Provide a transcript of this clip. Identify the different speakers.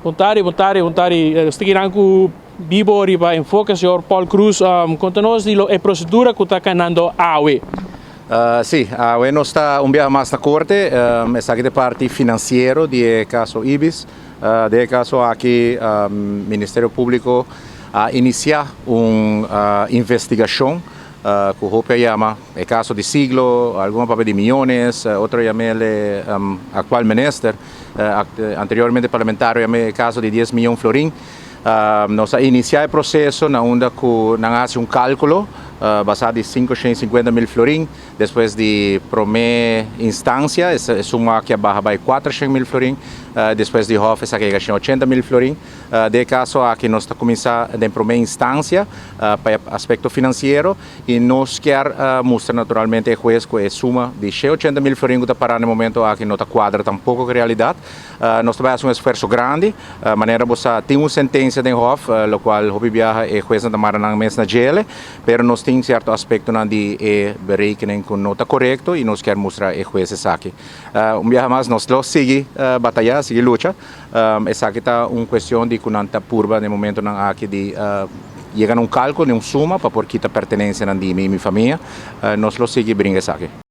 Speaker 1: Bon tardi, bon tardi, bon tardi. Ta akinan ku bibo riba Enfoke, señor Paul Croes. Konta nos di e prosedura ku ta kanando awe.
Speaker 2: Si, nos ta un biaha mas na korte, esaki ta parti finansiero di e kaso Ibis. Den e kaso aki, Ministerio Públiko a inisiá un investigashon ku hopi a yama e kaso di siglo, algun a papia di miónes, otro a yam'é aktual minister, anteriormente parlamentario, yam'é e kaso di 10 mion florin. Nos a inisiá e proseso na unda ku nan a hasi un kálkulo basá di 550 mil florin. Despues di promé instansia e suma aki a baha bai 400 mil florin. Despues di Hof esaki a yega 80 mil florin. Den e kaso aki nos ta kuminsá den promé instansia pa e aspekto finansiero i nos kier mustra naturalmente e hues ku e suma di 80 mil florin ku ta pará na e momento aki no ta kuadra tampoko ku e realidat. Nos ta bai hasi un esfuerso grandi. Manera bo sa tin un sentensia den Hof lokual hopi biaha e huesnan ta mara nan mes na djele, pero nos tin sierto aspektonan di e berekening ku no ta korekto i nos kier mustra e hues esaki. Un biaha mas nos lo sigui batayá, sigui lucha. Esaki ta un cuestion di cu nan ta purba den momentonan aki di yega na un calculo, di un suma pa por kita pertenencianan di mi y mi famia. Nos lo sigui bringa esaki.